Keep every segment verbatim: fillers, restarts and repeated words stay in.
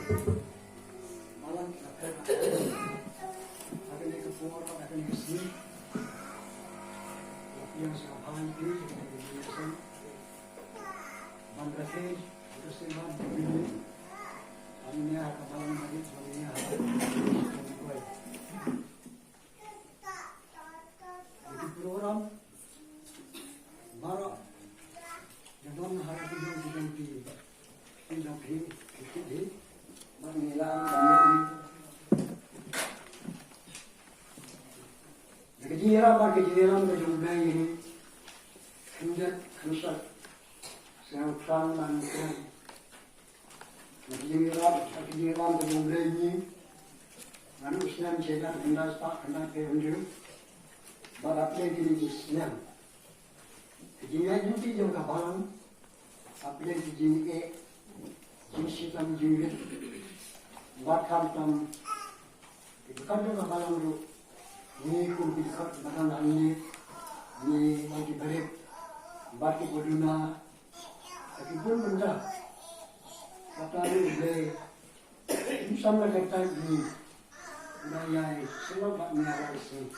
Malang ka pher ha kane ka por, ha kane ka sngi. La pdiang sngewbha ïa phi, ha kane ka sngi. Ban rakhe, ha ka sngi ban rakhe. Hangne ha ka Balang Mari, hangne ha ka Balang Mari. Ïa ki program baroh, ïa don ha ki jong ki jong ki, ki jong ki, ki, ki, ki, bad ngi lam, bad ngi lam. Ïa ka jingïarap bad ka jingïalam ka jong U Blei ïa ngi, khyndiat khyndiat, sngewthrang ban kren. Ïa ka jingïarap, ïa ka jingïalam ka jong U Blei ïa ngi. Ngan ïa u snem shi hajar khyndai spah khyndai phew hynriew. Bad hapdeng kine ki snem, ka jingïaid lynti jong ka balang, hapdeng ki jingeh, jingshitom jingrit, bad khamtam ki dkhot jong ka balang ruh, ngi kum ki dkhot ba don hangne, ngi wan ki barit bad ki baduna, ha ki bun bynta. Kata ruh U Blei um sam la ka kyrteng jong ngi, u la ïai sngewbha bad ngi ha ka sngi.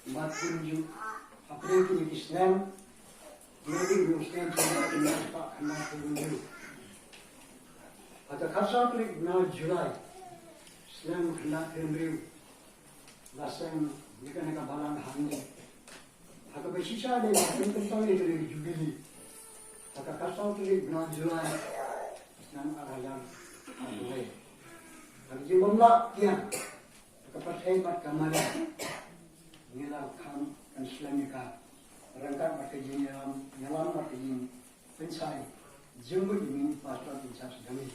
Bad kumjuh, hapdeng kine ki snem, ngi dei u snem, snem, snem, snem, snem, snem, snem, snem. Ha ka khatsaw tarik bnai July, snem khyndai phew hynriew, la seng ïa kane ka balang hangne. Ha kaba shisha dei ba pynkyntang ïa ka Jubilee ha ka khatsaw tarik bnai July, snem ar hajar arphew wei. Ha ka jingbym lah kian ha ka pyrthei bad ka mariang, ngi la kham kan slem ïa ka, ryngkat bad ka jingïalam, ïalam bad ka jing pynshai jingmut jong i pastor in charge jong ngi.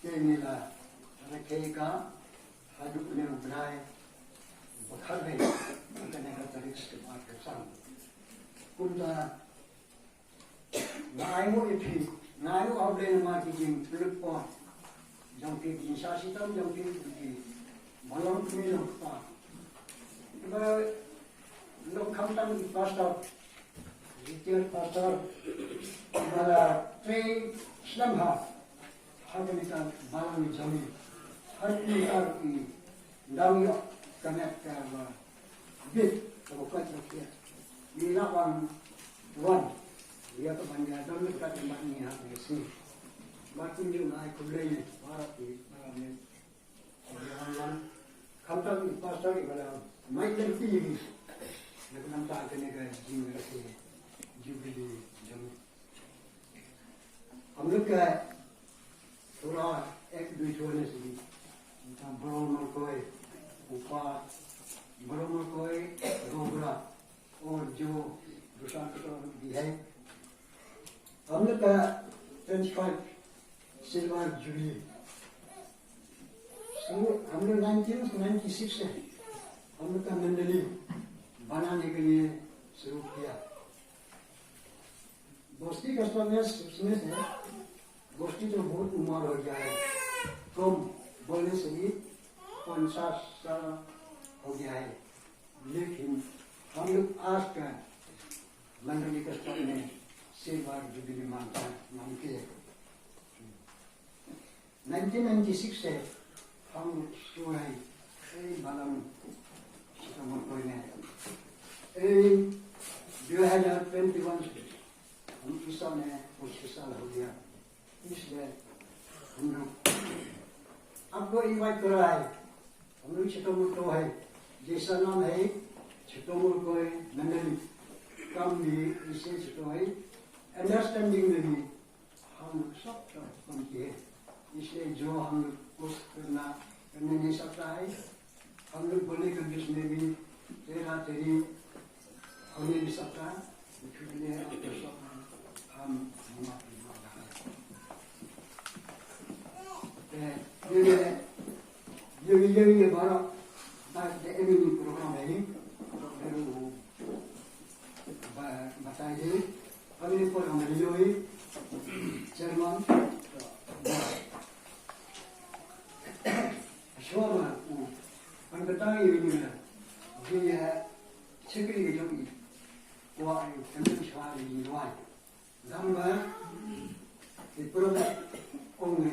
Te ngi la rakhe ïa ka haduh une u bnai ba khatwei, kane ka tarik September ka san. Kumta nga ainguh ïa phi, nga ainguh ha U Blei namar ki jingpynlut por jong phi, ki jingshah shitom jong phi, ki ba long kmie long kpa. Ba long khamtam ki pastor, retired pastor, ba la trei slem ha, ha kane ka balang jong ngi. Ha kane ka ruh ngi dang ïoh ka met kaba bit, kaba koit ba khiah. Ngi lah ban wan ïa ka ban ïadon ryngkat bad ngi ha kane ka sngi. Bad kumjuh nga ai khublei ïa baroh ki, baroh ki. Khamtam i pastor iba la mait lynti ïa ngi na ka bynta kane ka jingrakhe Jubilee jong ngi. Hynrei ka thura ek dui thura ne sini, tang Bro Markoi, u pa Bro Markoi, Bro Bra, o jo, dusan ka thura di hai. Hynrei ka twenty-five Silver Jubilee. So, हम लोग nineteen ninety-six से हम लोग का मंडली बनाने के लिए शुरू किया। बस्ती का समय, समय से बस्ती तो बहुत उम्र हो गया है, कम बोलने से भी पचास साल हो गया है, लेकिन हम लोग आज का मंडली का स्तर में सिल्वर जुबली मानता, मानते हैं। Nineteen ninety-six से हम शुरू है, ए, बालम सीतामढ़ी में, ए, दो हज़ार ट्वेंटी वन से हम इस साल में पच्चीस साल हो गया। इसलिए हम लोग आपको इनवाइट कर रहा है। हम लोग छोटा मोटा है, जैसा नाम है, छोटा मोटा है, मंडली, काम भी इससे छोटा है, अंडरस्टैंडिंग में भी हम लोग सब तरफ कम किए, इसलिए जो हम लोग कोशिश करना, करने नहीं सकता है, हम लोग बोलने के बीच में भी तेरा तेरी होने नहीं सकता है, इसलिए हम तो सब हम, हम अपने ये, ये, ये, ये, ये बारह, बारह, ये, ये, ये प्रोग्राम है, तो फिर वो, बा-, बताइए। Kami por ang riyo i chairman. Shwa ma u ang katang i riyo na. Di ya chikri i jong i. Wa i kami shwa i riyo. Dang ba i pura da ong i.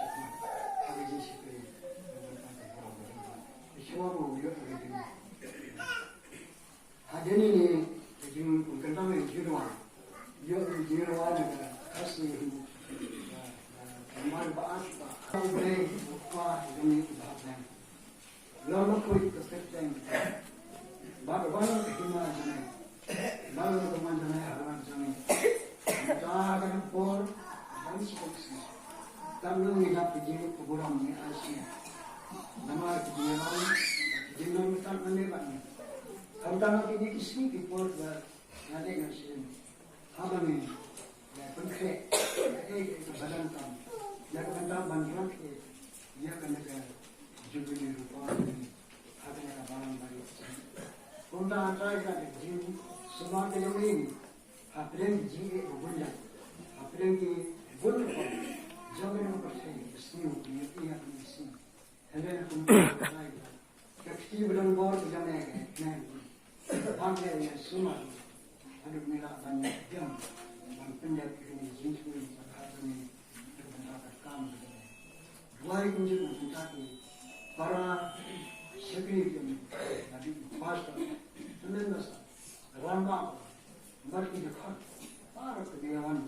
shakri. Ha ka jingshakri. Ka shwa ruh ïoh ka jing. Hadien ine ka jingpynkyntang ïa ka jingrwai. Ïoh ka jingrwai na ka Khasi. Namar ba ap ba. Ap ba ap ba. Lem khuid ka kyrteng. Bad wan ka hima jong ngi. Bad wan ka hima jong ngi, ha wan jong ngi. Mynta ka por ban sukses. Tang ngi hap ka jingburom ngi ai sngewbha. Namar ka jingïalam, ka jingnang mynta ngi bad ngi. Khamtam ha kine ki sngi ki por ba nga dei nga sngewsih. Haba ngi la pynkhreh kaei kaei ka ba donkam, la ka bynta ban rakhe ïa kane ka Jubili Rupa ha kane ka balang barit. Kumta ha kane ka jingsumar ka jong ngi, hapdeng ki jingeh ba bun jait, hapdeng ki bun rukom jong ngi, ka pyrthei ka sniew, ka ïa ka sniew. Hynrei kumta ha kane ka Ka kti ba don bor ka jong ngi, ngi. Ban ïa sumar. Haduh ngi lah ban ïa diang. Ban pyndep ïa kine ki jingsngewsih ba ka jong ngi. Ka bynta ka kam ka jong ngi. Duwai kumjuh na bynta ki para shakri ka jong ngi. Lada ki pastor, tymmen basa, rangbah, bad ki dkhot, para ki dei wan.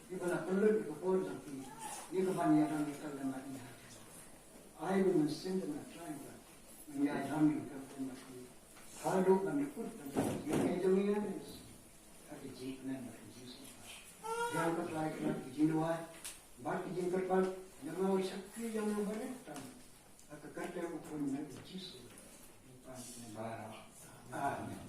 Kiba la pynlut ïa ka por jong ki. Ïa ka ban ïa dang ïa ka lem bad ïa. Ai ba mynsiem jong nga Trai ba ngan ïalam ïa ka kyrteng jong phi haduh ban kut ban kut ïa ka jong ngi ha ka jingkmen bad ka jingsngewbha. Ïa ka Trai ka jingduwai bad ka jingkyrpad ïa nga u shakri ïa nga barit tam ha ka kyrteng u Khun jong ngi Jisu. Amen.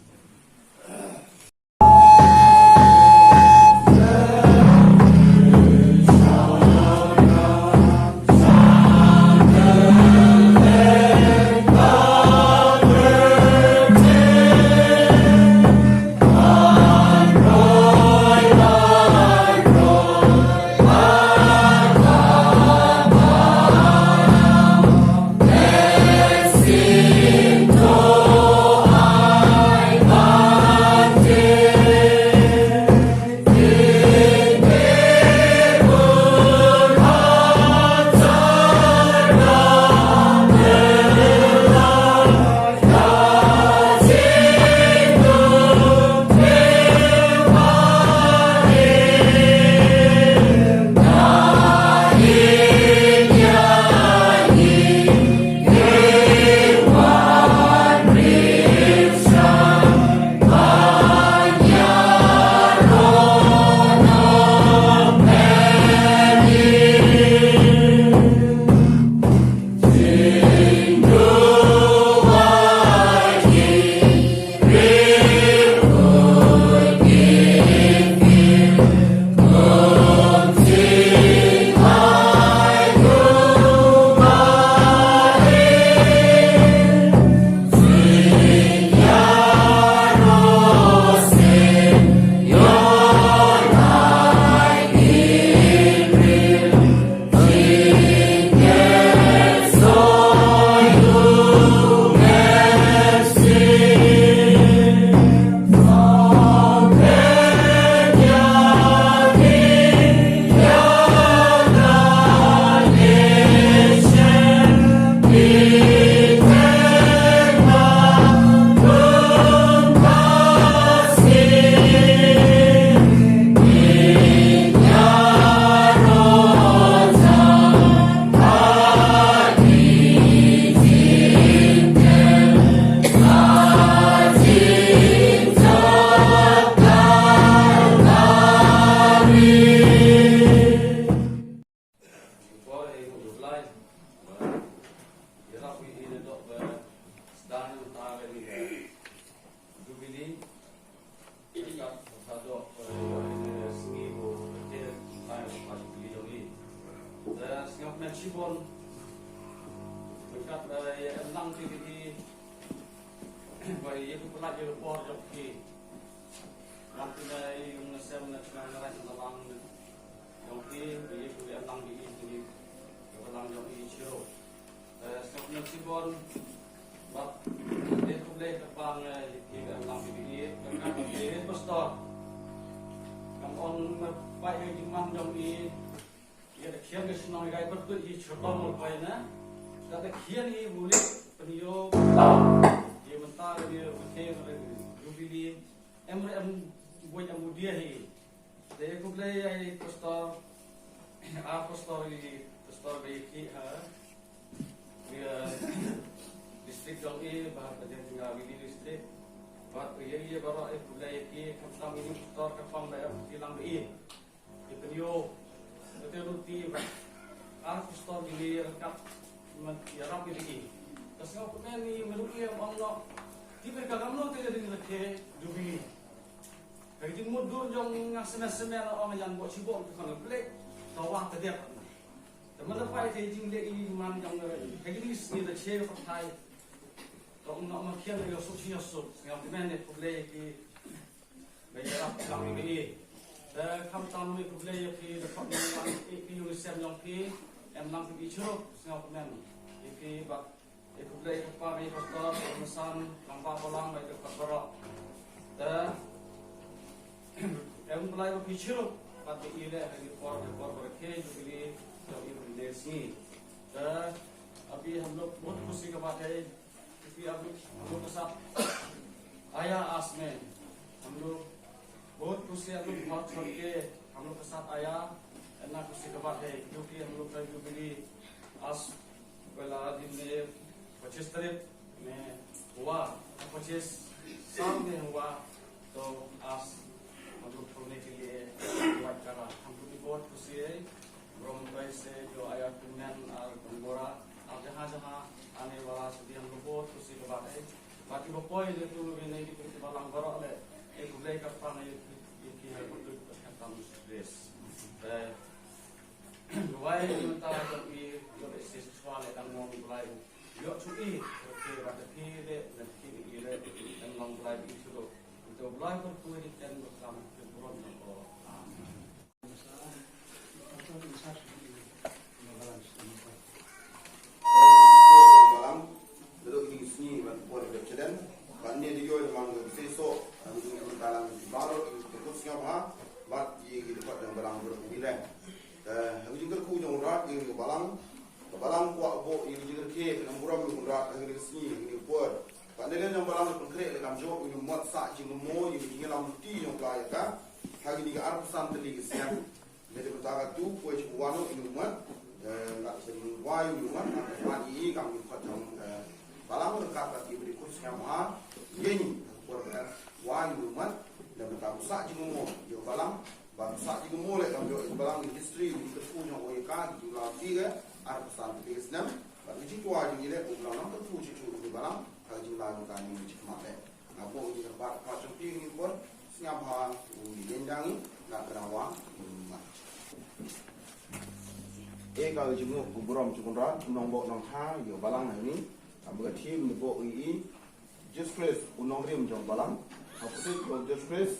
Sngewbha shibun. Bad kat, eh, ïa em lang phi phi. Ba ïa phi pynlait ïa ka por jong phi. Lang phi na ïa ong na sem na chang na rai na lang. Jong phi, ba ïa phi em lang phi phi. Ïa phi lang jong phi chiru. Eh, sngewbha shibun. Bad ïa khublei ka pang, eh, ïa phi em lang phi phi. Ka ka phi pastor. Kam ong na pai ïa jingman jong phi. Ïa ka khian ka shnong Gai Pyrtuid hi Chorlong Mawlai na. Ka ta khian hi bulik pynïoh. Ïa mynta ka ïa ka khian ka Jubilee. Em re em buit em budia hi. Te khublei ïa i pastor. A pastor i pastor Gai ki ha. Ïa district jong i ba ka jeng jong Jubilee district. Ba ïa ïa baroh i khublei ïa ki khamtam i pastor ka pang ba ïa ki lang ba i. Ïa pynïoh, ïa pynïoh ti ba. Ar pastor gini ïa kat man ïa rap ïa phi. Ka sngewkmen ni menu ïa ong noh. Ti ba ka kam noh te ka ding rake dubi. Ka jingmut dur jong nga semen semen ong ïa ngo chiboh ka khon blek. Ka wah ka dep. Te man da pai te jingleh i man jong ka gini sni da che ka thai. Ka ong noh ma khian ïa suk sni ïa suk. Sngewkmen ni khublei ki. Ba ïarap ka jong i. Te khamtam ngi khublei ïa phi da phat ngi wan i phi ïa u sem jong phi. Em lang phi i chirup sngewkmen. I phi ba i khublei ka pa i pastor, i masan, lang ba balang ba i ka pa baroh. Te em khublei ba phi chirup. Pat i le ha i por, i por ba ke ju phi jong i phi le sngi. Te अभी हम लोग बहुत खुशी का बात है क्योंकि आप लोग हम लोग के साथ आया आस में, हम लोग बहुत खुशी, आप लोग बहुत छोड़ के हम लोग के साथ आया। इतना खुशी का बात है क्योंकि हम लोग का जुबली आज पहला दिन में पच्चीस तारीख में हुआ, पच्चीस साल में हुआ, तो आज हम लोग छोड़ने के लिए बात कर रहा, हमको भी बहुत खुशी है। ब्रह्मपुर से जो आया कुंदन और गंगोरा, आप जहाँ जहाँ आने वाला सभी हम लोग बहुत खुशी की बात है। बाकी वो कोई ले तू भी नहीं भी कुछ बाला बरो ले एक ले करता नहीं ये की है वो तो करता मुश्किल है। Wai mynta jong i jong i sis chwa le dang mong blai. Yo chu i ke ba te phi le na phi i le dang mong blai i chu lo. To blai por tu i ten lo kam ke buron na ko. Amen. Balang, dulu ini sini ban por de chelen. Ban ni di yo mang ke seso, ini yang talang baru ini terus ngapa? Bat i di kot yang balang dulu bilang. Eh, ha ka jingkyrkhu jong u Trai ïa ka balang. Ka balang kwah buh ïa ka jingkyrkhu, ka nongburom jong u Trai ha ka sngi, ha ka por. Pat ne lem jong u balang la pynkhreh la kam jop ïa u mot sah jingmut ïa ka jingïalam lynti jong u Trai ïa ka. Ha kine ki arphew san tylli ki snem. Mynta ka tu poi sha u wan ïa u mot. Eh, la ka jingwai ïa u mot, la ka pan ïa i kam ïa u khot jong, eh, balang ryngkat bad ki briew khun sngewbha. Ïa ngi ha ka por ba wai ïa u mot. Lem mynta u sah jingmut ïa u balang. Ba sah jingmut leh kam ïoh ïa u balang ïa history ïa ka kyrkhu jong u ïa ka jinglaw ti ka arphew san tylli ki snem. Ba ka jingkwah jong ngi leh u balang nang kyrkhu shuh shuh ïa u balang ha ka jinglai mynta ngi ngi khmat leh. Nga buh ïa ka kyrpad ka jong phi ngi por sngap ha u ïeng jong ngi na ka dawa u mat. Ïa ka jingmut u burom jong u Trai u nongbuh nongthaw ïa u balang hangne. Ka ba ka thim ne buh ïa i Jisu Khrist u nongrim jong balang. Ha ka kyrteng u Jisu Khrist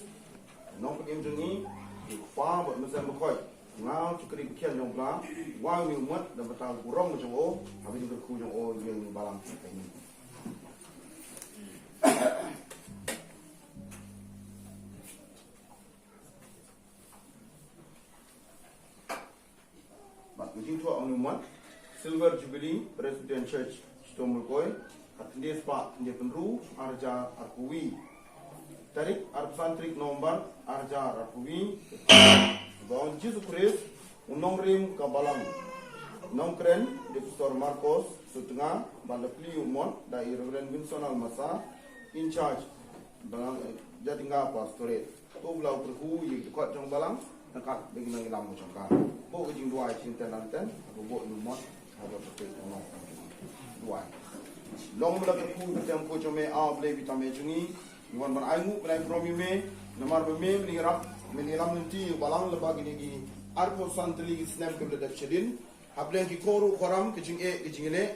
u nongpynim jong ngi, u Kpa bad u Mynsiem Bakhuid. Nga u shakri bakhiah jong u Blei, wai ïa u mot da bynta u burom jong u, ha ka jingkyrkhu jong u ïa ngi balang. Amen. Bad ka jingthoh ong u mot Silver Jubilee Presbyterian Church Chitom Bakhuid, ha ka khyndai spah khyndai phew hynriew, ar hajar arphew wi. Tarik arphew san tarik November ar hajar arphew wi. Ba ong Jisu Khrist u nongrim ka balang. Nongkren dei Pastor Marcos Sutnga, bad la plie ïa u mot da i Reverend Winston Almasa, in charge Balang, eh, Jatinga Pastorate. To u Blei u kyrkhu ïa ki dkhot jong balang, na ka bynta ki nongïalam jong ka. Buh ka jingduwai jingtynran ten, buh ïa u mot, ha ka bynta jong u. Duwai. Long ba la kyrkhu ka ktien jong me, A Blei ba tam jong ngi. Ngi wan ban ainguh ban ai burom ïa me, namar ba me, me ïarap, me ïalam lynti ïa balang lyngba kine ki arphew san tylli ki snem kiba la dep shadien. Hapdeng ki khorum khoram, ki jingeh, ki jingeh,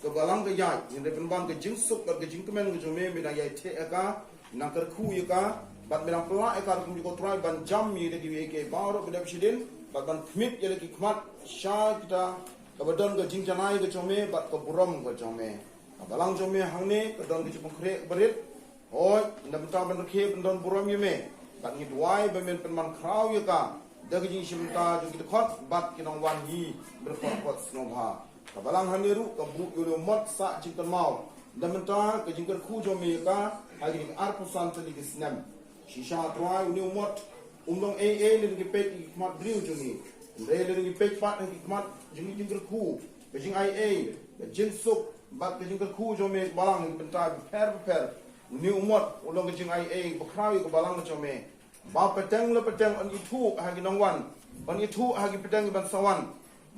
ka balang ka ïaid, ngin ïa pynban ka jingsuk bad ka jingkmen ka jong me, me dang ïaid theh ïa ka, me dang kyrkhu ïa ka, bad me dang pynlah ïa ka rukom jong ko Trai ban jam ïa ki, ïa ki baroh ki dep shadien, bad ban khmih ïa ki khmat sha kita, kaba don ka jingjanai ka jong me bad ka burom ka jong me. Ka balang jong me hangne ka don ka jingpynkhreh barit. Hooid, na bynta ban rakhe ban don burom ïa me, bad ngi duwai ba men pynman khraw ïa ka da ka jingshim bynta jong ki dkhot bad ki nongwan hi ba dkhot khot sngewbha. Ka balang hangne ruh ka buh ïa une u mot sah jingkynmaw na bynta ka jingkyrkhu jong me ïa ka ha kine ki arphew san tylli ki snem. Shisha Trai, une u mot um long ei ei lada ngi peit ha ki khmat briew jong ngi, hynrei lada ngi peit pat ha ki khmat jong ngi, jingkyrkhu, ka jingaiei, ka jingsuk bad ka jingkyrkhu jong me ka balang ha ki bynta bapher bapher. Une u mot u long ka jingaiei bakhraw ïa ka balang jong me, ba pateng la pateng yn ithuh ha ki nongwan, yn ithuh ha ki pateng kiban sa wan,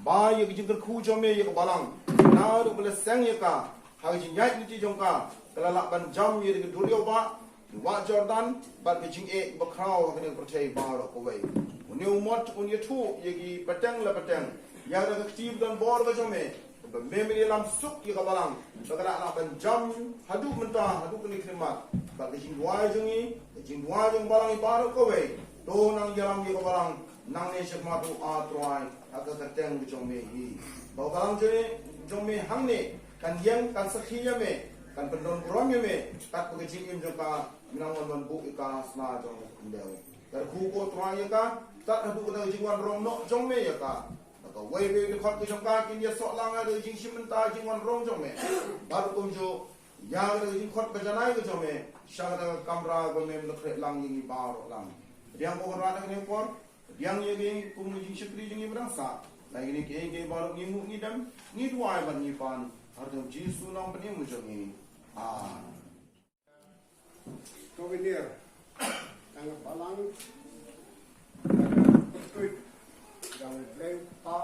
ba ïa ka jingkyrkhu jong me ïa ka balang, naduh ba la seng ïa ka ha ka jingïaid lynti jong ka, ka la lah ban jam ïa ka duriaw bah, wah Jordan, bad ka jingeh bakhraw ha kane ka pyrthei baroh kawei. Une u mot un ïathuh ïa ki pateng la pateng ïa ka kti ba don bor ka jong me, ba me men ïalam suk ïa ka balang, ba ka lah ban jam haduh mynta, haduh kane ka khyllipmat. Bad ka jingduwai jong ngi, ka jingduwai jong ka balang baroh kawei, to nang ïalam ïa ka balang nangne shakhmat ruh, A Trai, ha ka kyrteng ka jong me hi. Ba ka balang jong me, jong me hangne kan ïeng, kan sakhi ïa me, kan pyndon burom ïa me, katba ka jingim jong ka me nang wan ban buh ïa ka ha sla jong ka khyndew. Kyrkhu ko Trai ïa ka, tad haduh ka jingwan rong noh jong me ïa ka. Ba kawei kawei ka dkhot ka jong ka kin ïasoh lang ha ka jingshim bynta jingwan rong jong me. Bad kumjuh ïa ka jingkhot ka janai ka jong me sha ka kamra ba me la khreh lang ïa ngi baroh lang. Pdiang ko Kynrad ha kane ka por, pdiang ïa ngi kum ka jingshakri jong ngi ba dang sah. La ïa kine kiei kiei baroh ngi nguh ngi dem, ngi duwai bad ngi pan ha ka kyrteng Jisu Nongpynim jong ngi. Amen. Souvenir jong ka balang, jong ka pyrtuit jong U Blei U Kpa,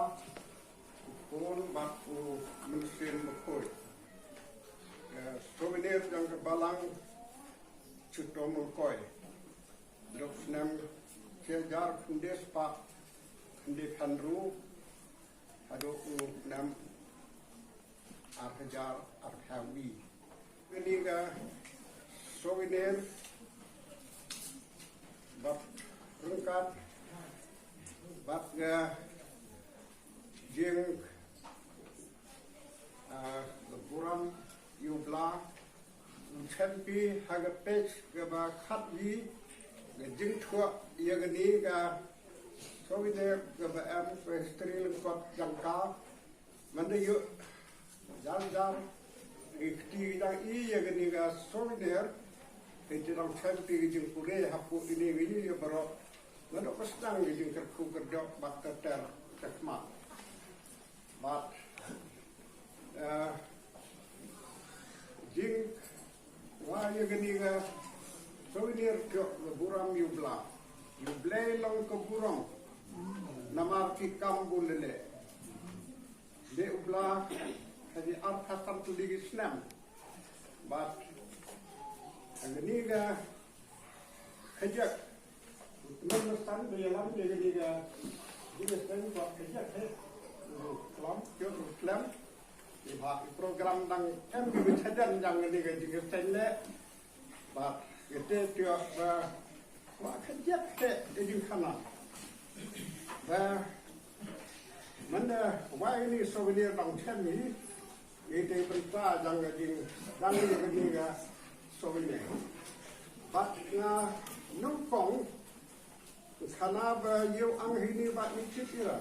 U Khun bad U Mynsiem Bakhuid. Eh, souvenir jong ka balang Chitom Ulkoi, duk snem shi hajar khyndai spah khyndai phew hynriew haduh u snem ar hajar arphew wei. Kane ka souvenir bad ryngkat bad ka jing, ah, burom ïa U Blei, u champion ha ka page kaba khatwei, ka jingthoh ïa kane ka souvenir kaba em ka history lyngkot jong ka. Mynta ïoh jar jar ki kti ki dang ïoh ïa kane ka souvenir, ki dang champion ki jingpule hapoh ine i ïoh baroh. Naduh ba sdang ki jingkyrkhu kyrdoh bad ter ter ter khmat. Bad, eh, jingwai ïa kane ka souvenir ka burom ïa U Blei. Ïa U Blei long ka burom namar ki kam ba u la leh. Leh U Blei ha ki arphew san tylli ki snem. Bad ha kane ka khajak u tymmen basan ba ïalam ïa kane ka jingïaseng bad khajak hi u klam, u klam. Ïa ba i program dang em ki ba shadan jong kane ka jingïaseng leh. Bad kata te ba, ba khajak te ka jingkhana. Ba mynta wai ni souvenir dang chen ni, ite bynta jong ka jing, jong ka jing ka souvenir. Bad nga nyngkong khana ba ïoh ang hini bad ni chit ira.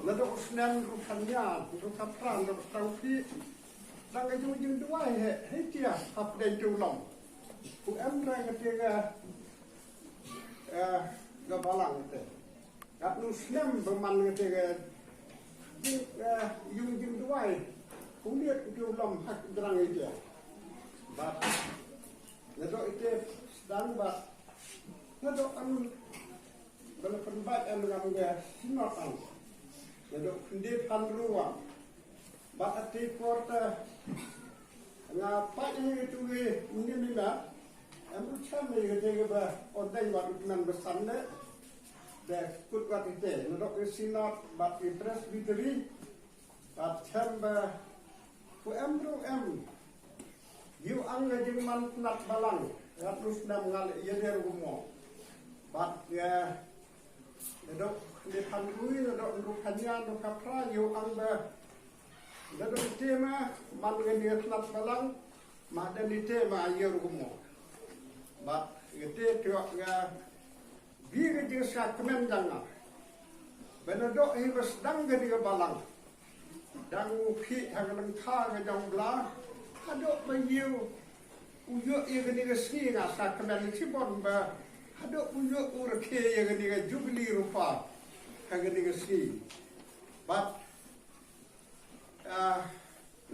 Naduh u snem ruh khan ïa, ruh khan pran, ruh khan phi. Dang ka jong jingduwai he, he tia hapdeng te u lom. U em ra kata ka, eh, ka balang te. Katno snem ba man kata ka jing, eh, jong jingduwai. U liat te u lom ha ka drang ïa tia. Bad naduh ite sdang bad naduh an ba la pynbeit em ngam ga synod ang. Naduh khyndai phew hynriew ang. Bad ati por te nga pait ïa ngi tu ngi ni ni na. Em ruh chem ïa kata kaba ordain bad u tymmen basan leh. Kut wat ite, nadok i Synod bad i Presbytery, bad chem ba u em ruh em. Yu ang ka jingman tnat balang, rat nus nam ngal ya der gumo. Bad ya, nadok ni phan ui, nadok nruk hanya, nadok kapra, yu ang ba da dang tema man ngan ïa tnat balang, ma da ni tema ïa rumo. Bad ïa te tiok nga bi ka jingsa kmen jang nga. Ba na dok hi ba sdang ka di ka balang. Dang u phi ha ka lengkha ka jong bla. Hadok ba ïa u ïoh ïa ka di ka sngi nga sa kmen chibon ba. Hadok u ïoh u rakhe ïa ka di ka jubili rupa. Ha ka di ka sngi. Bad Ah,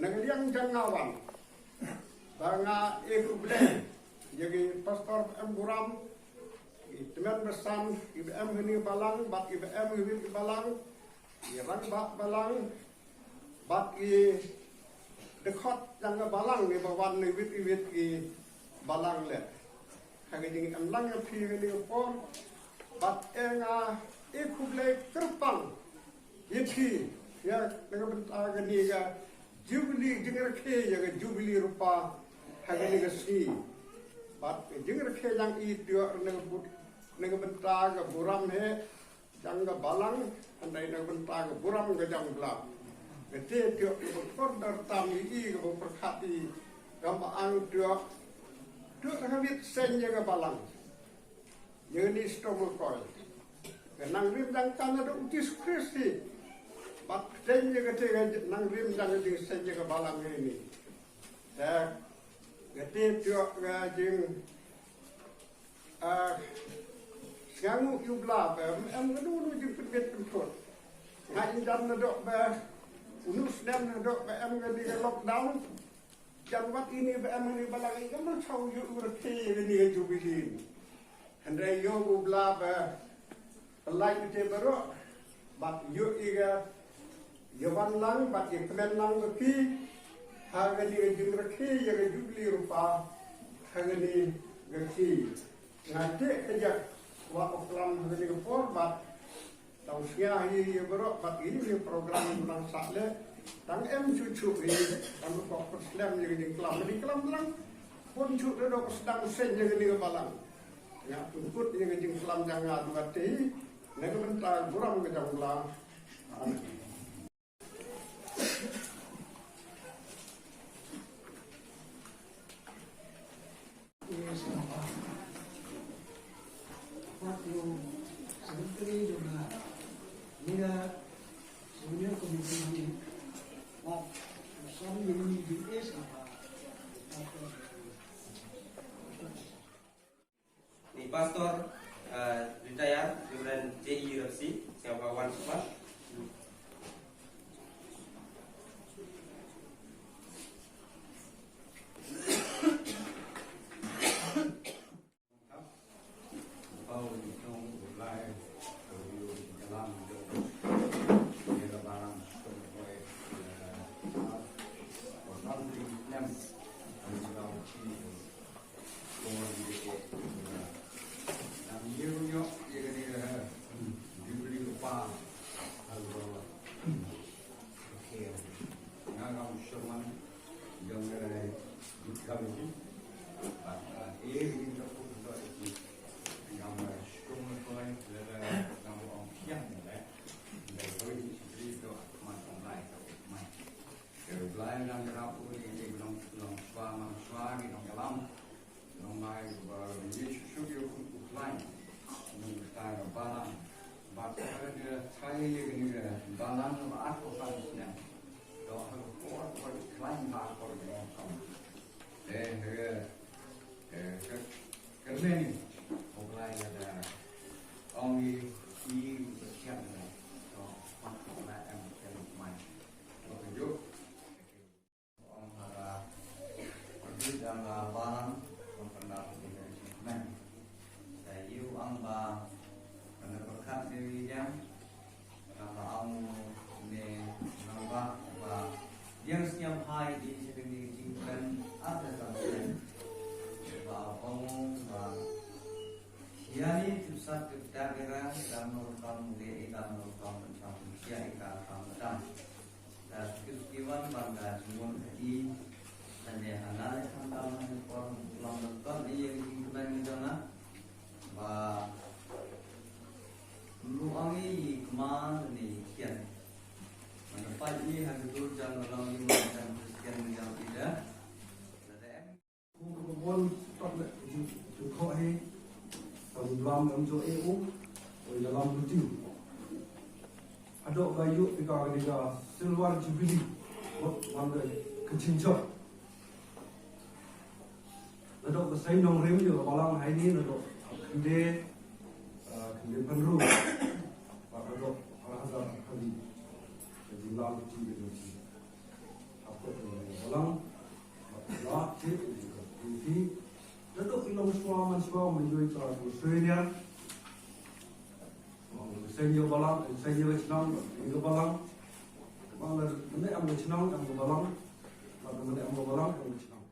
na ka liang jong nga wan. Ba nga e khublei ïa ki pastor ba em burom, ki tymmen basan, ki ba em ha kane ka balang, bad ki ba em ha kawei ka balang, ki rangbah balang, bad ki dkhot jong ka balang, ki ba wan na kawei kawei ki balang leh. Ha ka jingim lang ïa phi ha kane ka por, bad e nga e khublei kyrpang ïa phi, ïa, na ka bynta kane ka jubili, jingrakhe ïa ka jubili rupa ha kane ka sngi. Bad ka jingrakhe jong i tiok na ka bu-, na ka bynta ka burom hi jong ka balang, hynrei na ka bynta ka burom ka jong bla. Ka te tiok ka ba kordor tam i, i ka ba pyrkhat i, ka ba ang tiok, tiok na ka bit seng ïa ka balang. Ïa ni sdom ko. Ka nang rim dang ka na da u Jisu Khrist. Bad kdeng ïa ka te ka nang rim dang ka jingsen ïa ka balang ïa ni. Te ka te tiok ka jing, ah, sngew ïa u bla ba em ka nu nu jingpynbit pynthut. Nga ïa dan na dok ba u nu snem na dok ba em ka ni ka lockdown. Jan wat ini ba em ini balang i ka man chaw ïoh u rakhe ïa kane ka jubili. Hynrei ïoh u bla ba pynlait ite baroh bad ïoh i ka ïa wan lang bad ïa kmen lang ba ki ha kane ka jingrakhe ïa ka jubili rupa ha kane ka ki. Nga te ka jak wa u klam ha kane ka por bad Tang sngia hi ïa baroh bad ïa program nang sah leh. Tang em shu shu hi tang ko pyrslem ïa ka jingklam, ïa ka jingklam lang. Pun shu da dok sdang seng ïa ka ni ka balang. Nga pynkut ïa ka jingklam jong nga duh kata hi na ka bynta burom ka jong bla. Amen. Ni Pastor, eh, retired, Reverend J E Rapsi, sngewbha wan shuwa. Ka Blei nang ïarap u ïa ki nongshwa, nongshwa, ki nongïalam, ki nongmai, ba ngi shu shu ïa u khlaiñ. Nang ka balang, ba ka dei ka thai ïa kane ka balang ba ar phew san snem. To ha ka por ka khlaiñ ba ar phew san snem. Eh, eh, eh, ka, ka meni, U Blei lada ong i, i, ka siap lada. To, pat ka em ka mai. Yani, tu sat tu tak kira, dan mau Ïoh eh u, u ïalam luti u. Haduh ba ïoh ïa ka kane ka silver jubilee, wat wan da ka jingjop. Naduh ka seng nongrim ïa ka balang ha ine naduh khyndiat, ah, khyndiat pynru. Bad naduh ar hajar arphew. Ka jinglam luti ka jong ki. Hapoh ka balang. Bad la ki ka luti. Naduh ki long shuwa man shuwa man ïoh ka Australia. Seng ïa balang, seng ïa chnong, ïa balang. Bang la, mane am chnong, am balang. Bang mane am balang, am chnong.